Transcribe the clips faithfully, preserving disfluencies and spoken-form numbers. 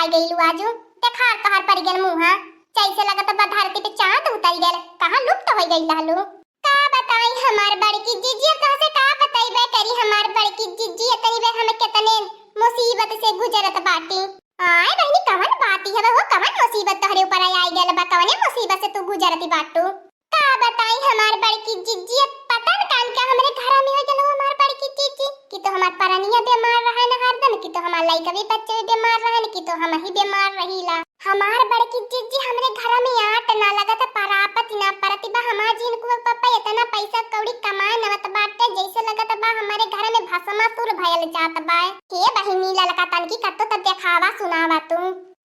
आ गइलू आजू, देखार तोहार पड़ गइल मुँहा, जैसे लगत बा धरती पे चाँद उतर गइल, कहाँ लुप्त होइ गइल रहलू। का बताई हमार बड़की जिज्जी, अब तोहसे का बतइबे करी हमार बड़की जिज्जी, इतनी बेर हम केतने मुसीबत से गुजरत बाटी। आय बहिनी, कवन बात हवे हो, कवन मुसीबत तोहरे ऊपर आई गइल बा, कवने मुसीबत से तू गुजरती बाटू? का बताई हमार बड़की जिज्जी, अब पता न कान का हमरे घर में होइ गइल हो हमार बड़की जिज्जी, कि तो हमार परनिया बीमार रहन हरदम, कि तो हमार लइका भी बच्चे भी बीमार रहन, कि तो हम ही बीमार रहीला। हमार बड़की जिज्जी, हमरे घर में आट ना लगत, परापत ना परत बा। हमार जिनको पापा इतना पैसा कौड़ी कमाए नवत बाटे, जैसे लगत बा हमरे घर में भस्मासुर भयल जात बा। हे बहिनी, ललका तनकी कत्तो त देखावा सुनावा तू।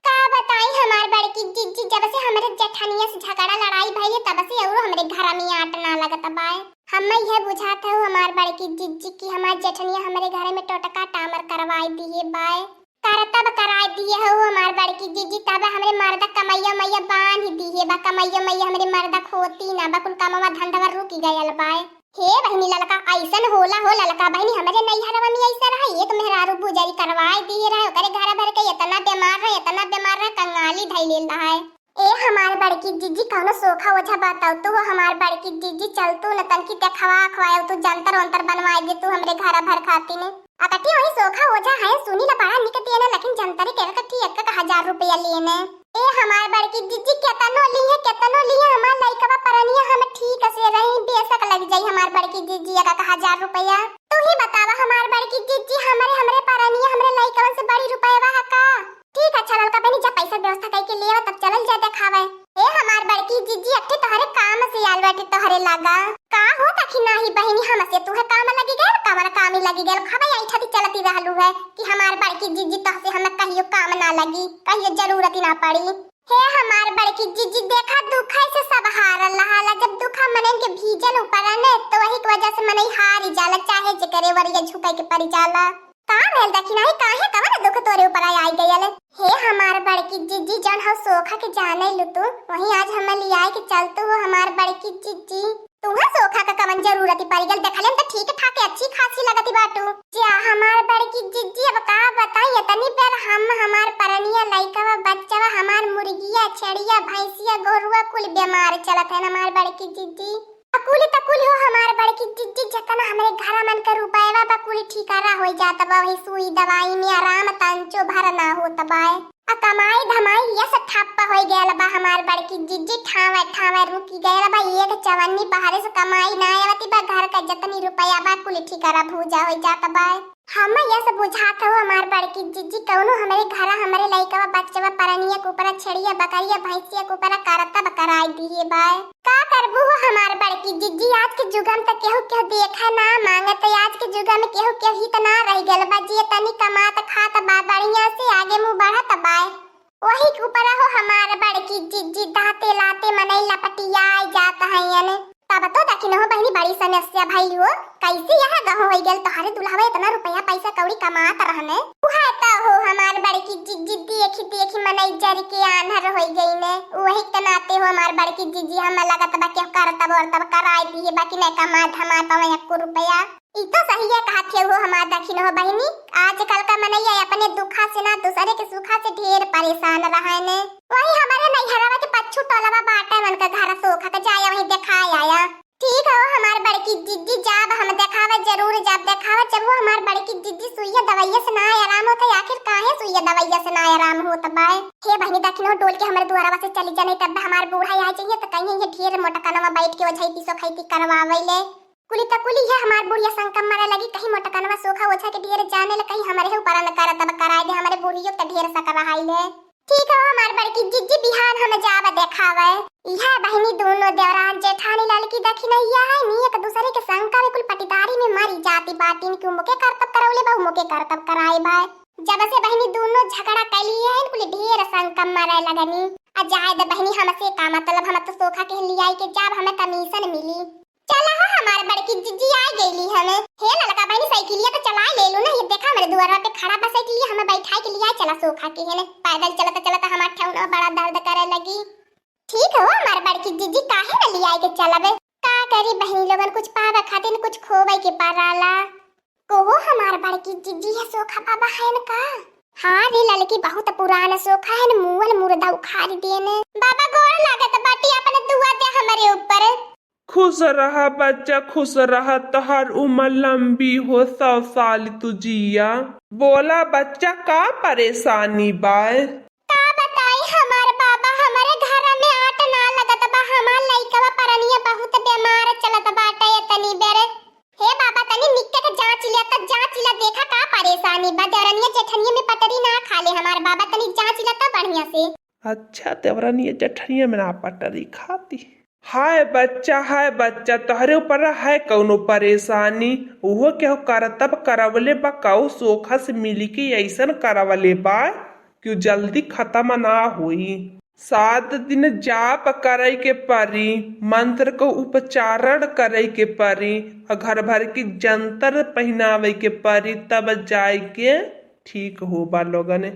का बताई हमार बड़की जिज्जी, जब से हमरे जेठनिया से झगड़ा लड़ाई भइल है, तब से औरो हमरे घर में आट ना लगत बा। हम्मे यह बुझात है हमार बड़की जिज्जी कि हमार जेठनिया हमरे घर में टोटका टामर करवाई दिए बा। करतब कराई दिए हो हमार बड़की जिज्जी, तब हमरे मर्दा कमैया मैया बांध दिए बा, कमैया मैया हमरे मर्दा खोती ना बा, कुल कमवा धंधवा रुक गयल बा। हे बहिनी ललका, अइसन होला हो ललका बहिनी, हमरे नैहरवा में अइसन रहे, एक मेहरारू बुजरी करवाई दिए रहे, ओकरे घर भर के इतना बीमार रहे, इतना बीमार रहे, कंगाली धइले रहे। ए हमार बड़की जिज्जी, कौनो सोखा ओझा बताओ तू हो हमार बड़की जिज्जी, चल तू न तनकी देखवा अखवायो तू, जंतर वंतर बनवाई दे तू हमरे घर भर खातिर। अकटी वही सोखा ओझा है, सुनी ला बड़ा निक देना, लेकिन जंतरी के कट्ठी एक एक हजार रुपया लेने। ए हमार बड़की जिज्जी, केतनो लिए, केतनो लिए, हमार लइकवा परनिया हम ठीक से रही, बेशक लग जाई हमार बड़की जिज्जी एक एक हजार रुपया। तू ही बतावा हमार बड़की जिज्जी, हमरे, हमरे परनिया, हमरे लइकवन से बड़ी रुपया है का? ठीक, अच्छा ललका बहिनी, जा पैसा व्यवस्था करके ले आवा, तब चलल जा देखावे। ए हमार बड़की जिज्जी, अट्ठे तोहरे काम से आल बाटे, तोहरे लगा। का हो दखिनाही बहिनी, हमसे तुहे काम लगी गयल, कवन काम ही लगी गयल? खबई ऐठा दी चलती रहलू है कि हमार बड़की जिज्जी तोहसे हम कहियो काम ना लगी, कहियो जरूरत ही ना पड़ी। हे हमार बड़की जिज्जी, देखा दुखै से सब हारल रहाला, जब दुखा मनन के भीजल ऊपर ने, तो वही के वजह से मनई हारी जाला, चाहे जेकरे वरिया झुकै के पड़ी जाला। का भेल दखिनाही, काहे कवन दुख तोरे ऊपर आई गयल? हे हमार बड़की जिज्जी, जौन हो सोखा के जाने लू तू, वहीं आज हम लियाए के चलतू हो हमार बड़की जिज्जी। तुहा सोखा का कवन जरूरत पड़ गल? देखले में तो ठीक ठाक अच्छी खासी लगती बाटू। जा हमार बड़की जिज्जी, अब का बताई, इतनी बेर हम हमार परनिया, लइकवा, बच्चवा, हमार मुर्गिया, छेड़िया, भैंसिया, गोरुआ कुल बीमार चलत है हमार बड़की जिज्जी। अकुल तकुल हो हमार बड़की जिज्जी, जतना हमरे घर मन के रुपयवा बा कुल ठिकारा हो जात बा, वही सुई दवाई में आराम तंचो भर ना होत बा। आ कमाई धमाई यस ठप्प होइ गयल बा हमार बड़की जिज्जी, ठावे ठावे रुकी गयल बा, एक चवन्नी बहरे से कमाई ना आवती बा, घर का जतनी रुपया बा कुल ठिकारा भूजा होइ जात बा। हम यस बुझात हो हमार बड़की जिज्जी, कौनो हमरे घरा हमरे लइकवा बच्चवा परनिया के ऊपरा छेड़िया बकरिया भैंसिया के ऊपरा करतब कराई दिए बा। का करबू हो हमार बड़की जिज्जी, आज के जुगम त केहू केहू देखा ना मांगत, आज के जुगम केहू केहू हित ना रह गल बा, जे तनी कमात खात बा बढ़िया से आगे मुँह बढ़त बा। वही के ऊपर हो हमार बड़की जिज्जी, दांते लाते मनई लपटियाए जात हयन। तब तो दखिन हो बहिनी बड़ी समस्या भइल हो, कैसे यह गहो होइ गल, तोहरे दुल्हवा इतना रुपया पैसा कौड़ी कमात रहने, उहे त हो हमार बड़की जिज्जी देखी देखी मनई जर के आन्हर होइ गई ने। वही के नाते हो हमार बड़की जिज्जी, हम लगत बा के करतब वरतब कराए दिए, बाकी नहीं कमा धमा पावे एको रुपया। ई तो सही है कहत हो हमार दखिन हो बहिनी, आजकल का मनैया अपने दुखा से ना दूसरे के सुखा से ढेर परेशान रहे ने। वही हमारे नैहरवा के पच्छू टोलवा बाटे, मन का घर सोखा के जाया वहीं देखाए आया। ठीक हो हमार बड़की जिज्जी, जाब हम देखावे, जरूर जाब देखावे। जब वो हमार बड़की जिज्जी सुइया दवाइया से ना आराम होता, आखिर काहे सुइया दवाइया से ना आराम होत बाय? हे बहिनी, दखिन हो डोल के हमारे दुआरवा से चली जाने, तब हमार बूढ़ा आ जाइए तो कहीं ये ढेर मोटकनवा बैठ के ओझैती सोखैती करवावे ले। कुली त कुली है हमार बुढ़िया संकम मरे लगी, कहीं मोटकनवा सोखा ओझा के ढेर जाने ले, कहीं हमरे ऊपर न करत अब कराए दे, हमरे बुढ़ियो त ढेर सक रहाई ले। ठीक हो हमार बड़की जिज्जी, बिहान हम जाब देखावे। इहे बहिनी दोनों देवरान जेठानी ललकी दखिनैया है नी, एक दूसरे के शंका में कुल पटीदारी में मरी जाती बाटिन कि मुके करतब करौले बा, मुके करतब कराए बा। जब से बहिनी दोनों झगड़ा कैली है, कुल ढेर शंका मरे लगनी। आ जाए दे बहिनी, हमसे का मतलब, हम तो सोखा के लियाई के जाब, हमें कमीशन मिली। चला हो हमार बड़की जिज्जी, आ गईली हमें। हे ललका बहिनी, साइकिलिया तो चला ले लू ना, ये देखा हमरे दुआरा पे खड़ा बा साइकिलिया, हमें बैठाए के लिया चला सोखा के हेने। पैदल चलत चलत हमार ठेहुना बड़ा दर्द करे लगी। ठीक हो हमार बड़की जिज्जी, काहे न लियाए के चलबे? का करी बहिनी लोगन, कुछ पावे खातिर कुछ खोवे के पड़ाला। को हो हमार बड़की जिज्जी, ये सोखा बाबा हैन का? हाँ रे ललकी, बहुत पुरान सोखा है न, मुअल मुर्दा उखाड़ देने। बाबा गोड़ लागत बाटी, अपने दुआ दे हमरे ऊपर। खुश रहा बच्चा, खुश रहा, तोहार उम्र लंबी हो, सौ साल तू जिया। बोला बच्चा, का परेशानी बाय? का बताई हमार बाबा, हमरे घर में आट ना लगत बा, हमार लइकवा परनिया बहुत बीमार चलत बाटे। तनी बेर हे बाबा, तनी निक्के के जांच लिया, त जांच लिया, देखा का परेशानी बा। देवरनिया जेठनिया में पटरी ना खा ले हमार बाबा, तनी जांच लिया त बढ़िया से। अच्छा, देवरनिया जेठनिया में ना पटरी खाती। हाय बच्चा, हाय बच्चा, तोहरे ऊपर है कौनो परेशानी? उहो केहू करतब करवले बा, कऊ सोखा से मिली के ऐसन करवले बा कि उ जल्दी खत्म ना होई। सात दिन जाप करे के परी, मंत्र को उपचारण करे के परी, आ घर भर की जंतर पहिनावे के परी, तब जाए के ठीक होबा लोगन।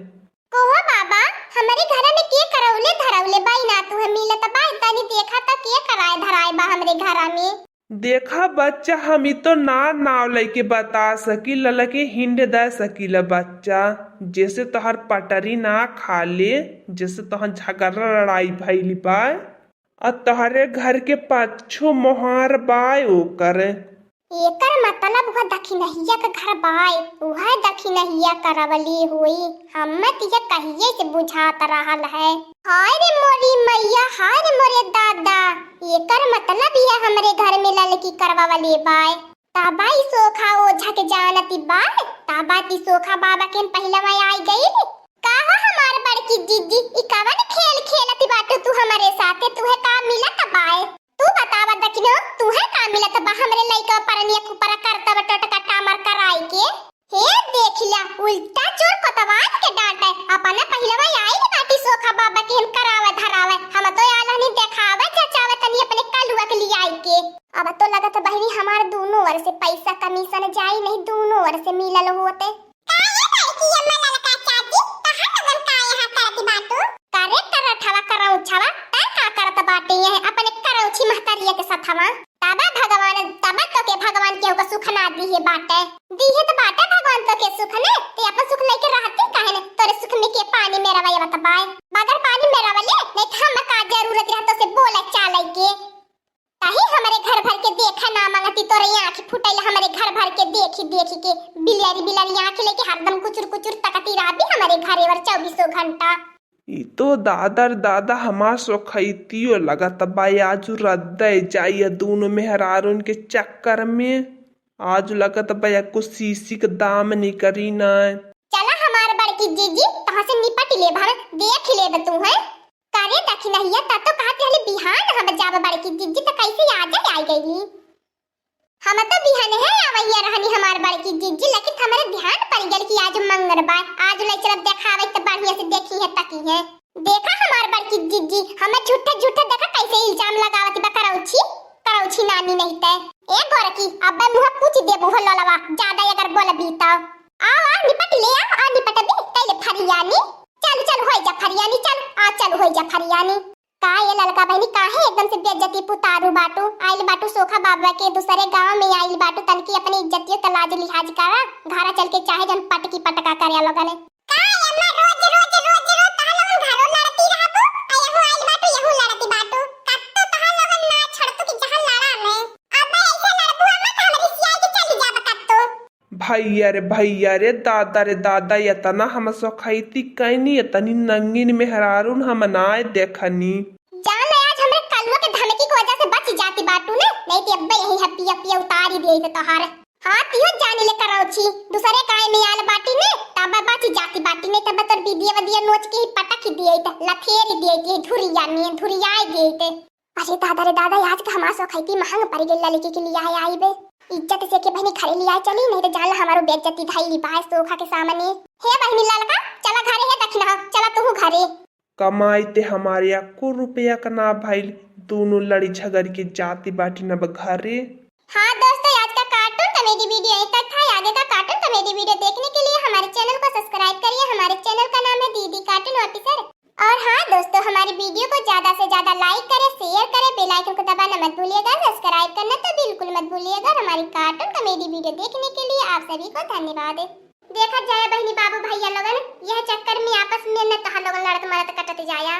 कोहो बाबा, हमरे घर में के करौले धरौले बा, ई ना तुहे मिलत बा, तनी देखा त के कराए धराए बा हमरे घर में। देखा बच्चा, हम ई तो ना नाव लइके बता सकीला, लेकिन हिंट दे सकीला बच्चा, जैसे तोहर पटरी ना खा ले, जैसे तोहर झगड़ा लड़ाई भइल बा, आ तोहरे घर के पाछू मोहार बाय ओकर। एकर मतलब उह दखिनहिया के घर बाय, उह दखिनहिया करवली होई। हम्मे त इहे कहिए से बुझात रहल है। हाय रे मोरी मैया, हाय रे मोरे दादा, एकर मतलब इहे हमरे घर में ललकी करवली बाय। तबा ई सोखा ओझा के जानती बाय, तबा ती सोखा बाबा के पहिलवा आई गई। का हो हमार बड़की जीजी, ई कवन खेल खेलती बाटू तू हमरे साथे? तुहे का मिलत बाय? तू बतावा दखिनो, तुहे का मिलत बा हमरे लइका परनिया कुपरा करतब टोटका टामर कराई के? हे देखिला, उल्टा चोर कोतवाल के डांटे, अपना पहिलवा आई बाटी सोखा बाबा के हम करावे धरावे, हम तो आलहनी देखावे जचावे तनी अपने कलुआ के लियाई के। अब तो लगत बहिनी हमार दूनो ओर से पैसा कमीशन जाई नहीं, दूनो ओर से मिलल होते। का ये बड़की अम्मा ललका चाची, तहां लोगन का यहाँ करत बाटू? करे करठवा करौछवा, तै का करत बाटे यह अपने करौछी महतरिया के सथवा? तबा भगवान, तबा तो के भगवान केहू का सुख ना दिहे बाटे। दिहे त बाटे भगवान तो के सुख ने, ते अपन सुख लेके रहती काहे ने? तोरे सुख में के पानी मेरा वया बतबाए? बगैर पानी मेरा वाले, नहीं त हम का जरूरत रहतो से बोले चाले के। काहे हमरे घर भर के देखा ना मांगती, तोरे आँख फुटैला हमरे घर भर के देखी देखी के, बिलरी बिलरी आँख लेके हरदम कुचुर कुचुर तकती रहबी हमरे घरे वर चौबीसों घंटा। ई तो दादा रे दादा, हमार सोखैतियो लगत बा आजु रद्दै जाइया दूनो मेहरारून के चक्कर में। आजु लगत बा एको सीसी के दाम निकरी ना। चला हमार बड़की जीजी, तोहसे निपट लेब हम, देख लेब तू है। करे दखिनहिया, त तो कहत रहली बिहान हम जाब बड़की जिज्जी, त कैसे आजे आई गईली? हम तो बिहान है आवैया रहनी हमार बड़की जिज्जी, लेकिन हमरे ध्यान पड़ गल कि आज मंगल बा, आज ले चलब देखावे त बढ़िया से देखी है तकी है। देखा हमार बड़की जिज्जी, हमें झूठे झूठे देखा कैसे इल्जाम लगावत बा करौछी, करौछी नानी नहीं ते। ए गोरकी, अब्बे मुँह पूछ देबू हो लोलवा, ज्यादा अगर बोलबी त। आ, आ, निपट ले, आ, आ, निपट अभी, कैले फरियानी। चल, चल, होई जा फरियानी, चल, आ, चल, होई जा फरियानी। का ये ललका बहिनी, काहे एकदम से बेइज्जती पुतारू बाटू? आइल बाटू सोखा बाबा के दूसरे गांव में आइल बाटू, तनकी अपनी इज्जतियों के लाज लिहाज करा, घरा चल के चाहे जन पटकी पटका करे लोगन। का ये अम्मा रोज, रोज, रोज, रोज तहां लोगन घरो लड़ती रहबू, आ यहू आइल बाटू, यहू लड़ती बाटू, कत्तो तहां लोगन ना छोड़तू कि जहां लड़ा में। अब ऐसे लड़बू अम्मा त हमरी सियाई के चली जाब कत्तो। भैया रे भैया रे, दादा रे दादा, एतना हम सोखैती कैनी, एतनी नंगीन मेहरारून हम नाय देखनी। जान ले, आज हमरे कलुआ के धमकी के वजह से बच जाती बाटू ने, नहीं तो अब्बे यही हप्पी अप्पी उतारी दिए थे तोहार। हाँ, तिहो जान ले करौछी, दूसरे काय में आल बाटी ने, तब बच जाती बाटी ने, तब तोर बिदिया वदिया नोच के ही पटक ही दिए थे, लथेरी दिए थे, धुरिया में, धुरियाए दिए थे। अरे दादा रे दादा, आज का हमार सोखैती महंग पड़ गइल ललकी के लियाए आइबे। इज्जत से के बहिनी घरे लियाए चली, नहीं तो जान ला हमारो बेइज्जती धइली बाय सोखा के सामने। हे बहिनी ललका, चला घरे, हे दखिनहा, चला तुहू घरे। कमाई ते हमारे एको रुपया का ना भइल, दूनो लड़ी झगड़ के जाती बाटी न घरे। हाँ दोस्तों, आज का cartoon comedy video यहीं तक था। आगे का cartoon comedy video देखने के लिए हमारे channel को subscribe करिए। हमारे channel का नाम है दीदी Cartoon Officer। और हाँ दोस्तों, हमारी video को ज्यादा से ज्यादा like करें, share करें, bell icon को दबाना मत भूलिएगा, subscribe करना तो बिल्कुल मत भूलिएगा। और हमारी cartoon comedy video देखने के लिए आप सभी को धन्यवाद। देखा जाए बहिनी बाबू भैया लोगन, यह चक्कर में आपस में न तोहार लोगन लड़त मरत कटत जाया।